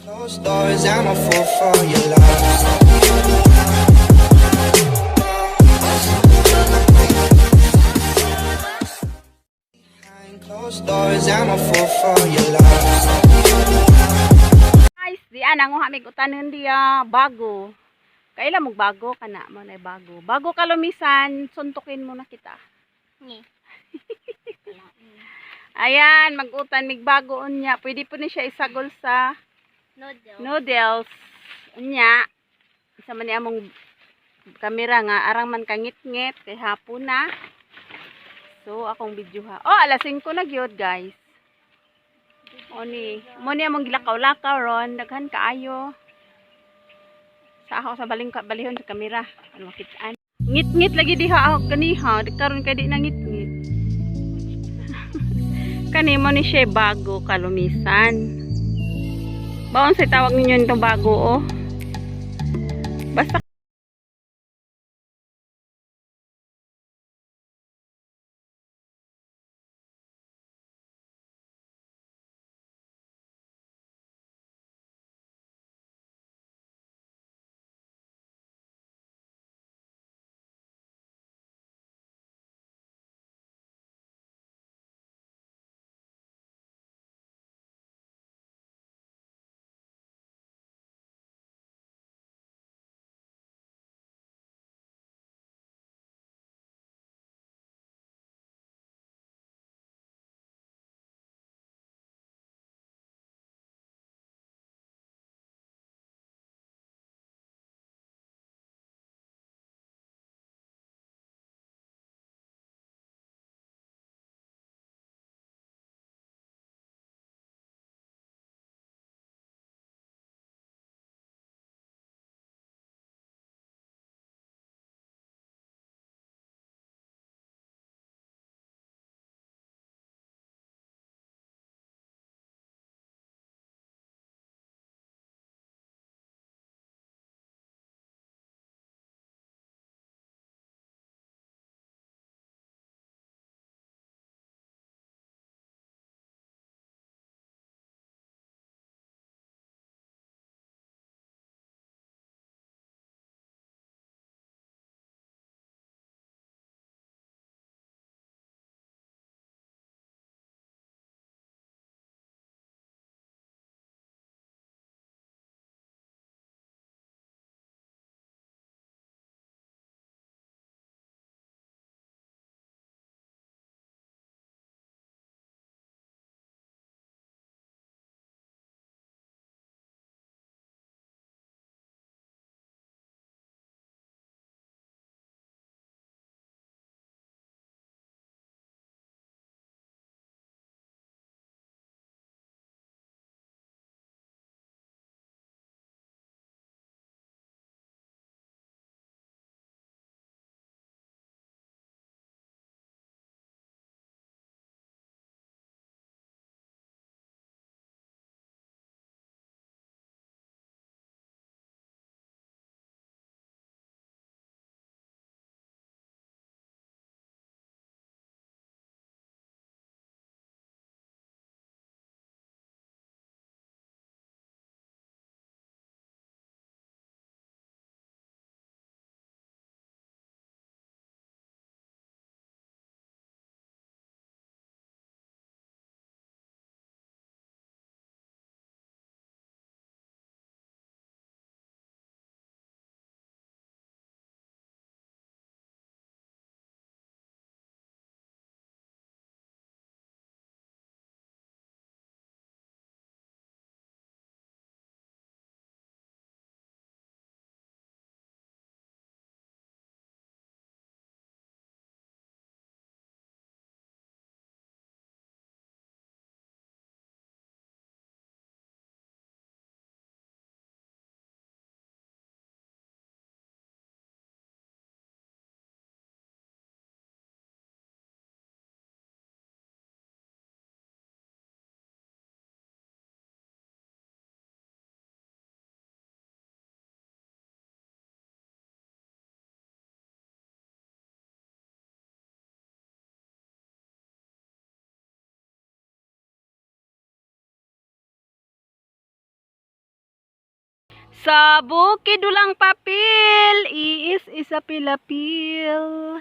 Closed doors, I'm a fool for your love. Behind closed doors, I'm a fool for your love. Guys, di nanguha mig utanon diya bago. Kaila mo bago kana mo na bago. Bago ka lumisan, suntukin mo na kita. Ni. Ayan, mag-utan mig bago unya. Pwede po ni siya isagol sa Noodle. Noodles. Unya. Isa man ni among kamera nga arang man kangit-ngit kay hapon na. So akong video ha. Oh, alas 5 na gyud, guys. O ni, mo ni among gilakaw-lakaw ron, daghan kaayo. Sa ako sa baling balihon sa kamera, ano makitaan. Ngit-ngit lagi diha ako kaniha, di karon kay di na ngit-ngit. Kani mo ni siya bago kalumisan. Baon sa tawag ninyo nitong bago oh. Basta Sa bukid ulang papel, iis isa pilapil.